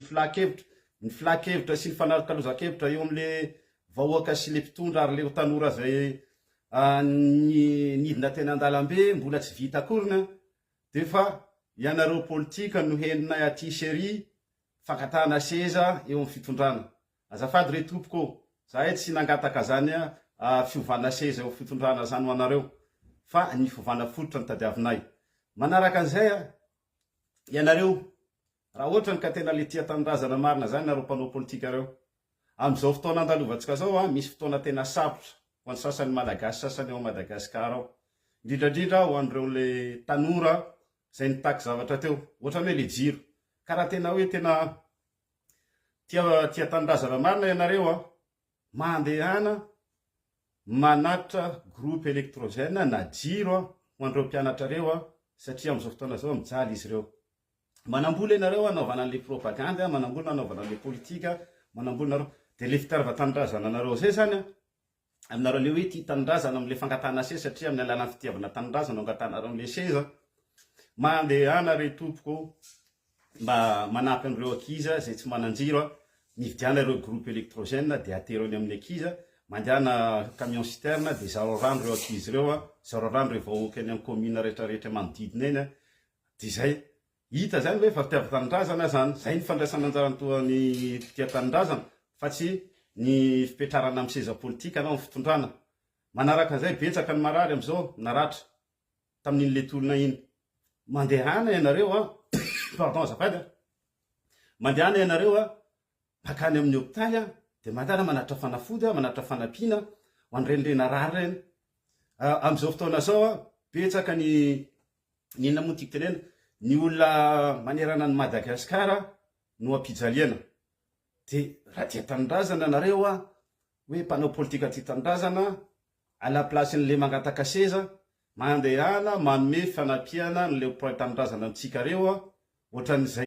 Filan-kevitra, ny filan-kevitra sy ny fanalokalozankevitra eo amin'le vahoaka sy le mpitondra ary le tanora zay nidina teny an-dalambe mbola tsy vita akoriny an, de fa ianareo politika no henonay aty sy ery fangatahana seza eo amin'ny fitondrana. Azafady re tompoko ô, zahay tsy nangataka zany fiovana seza eo fitondrana zany ho anareo fa ny fiovana fototra no tadiavinay. Manaraka an'izay an, ianareo Raha ohatrany ka tena le tia tanindrazana marina zany nareo mpanao politika reo. Amin'izao fotoana andalovantsika zao an, misy fotoana tena sarotra ho an'ny sasany malagasy sasany ao Madagascar ao. Indrindra indrindra ho an'ireo le tanora zay nitaky zavatra teo. Ohatrany hoe le jiro. Ka raha tena hoe tena tia tia tanindrazana marina ianareo an, mandehana manatitra groupe électrogène na jiro ho an'ireo mpianatra reo an, satria amin'izao fotoana zao mijaly izy ireo. Manambola ianareo hanaovana an'le propagande, manambola hanaovana an'le politika, manambola nareo. De le fitiavan-tanindrazana anareo zay zany an, aminareo le hoe tia tanindrazana amle fangatahana seza satria amin'ny alalan'ny fitiavana tanindrazana no angatahanareo an'le seza. Mandehana re tompoko mba manampy an'ireo ankizy zay tsy manan-jiro an, mividiana ireo groupe électrogène de atero eny amin'ny ankizy, mandehana camion citerne de zarao rano ireo ankizy ireo an, zarao rano ireo vahoaka eny amin'ny commune retraretra manodidina eny an. Dia izay. Hita izany hoe efa fitiavan-tanindrazana izany. Izay ny fandraisana anjara toa ny mpitia tanindrazana fa tsy ny fipetrarana amin'ny seza politika na amin'ny fitondrana. Manaraka an'izay, betsaka ny marary amin'izao, naratra tamin'iny le tolona iny. Mandehana ianareo an, pardon azafady an, mandehana ianareo an, mankany amin'ny hopitaly an, dia mandehana manatitra fanafody an, manatitra fanampiana ho an'ireny le narary ireny. Amin'izao fotoana izao an, betsaka ny Ny inona moa tiako tenena? Ny olona manerana an'i Madagascar no ampijaliana. Dia raha tia tanindrazana nareo a, hoe mpanao politika tia tanindrazana, à la place-n'le mangataka seza, mandehana manome fanampiana an'le mpiray tanindrazana amintsika reo a, ohatran'izay.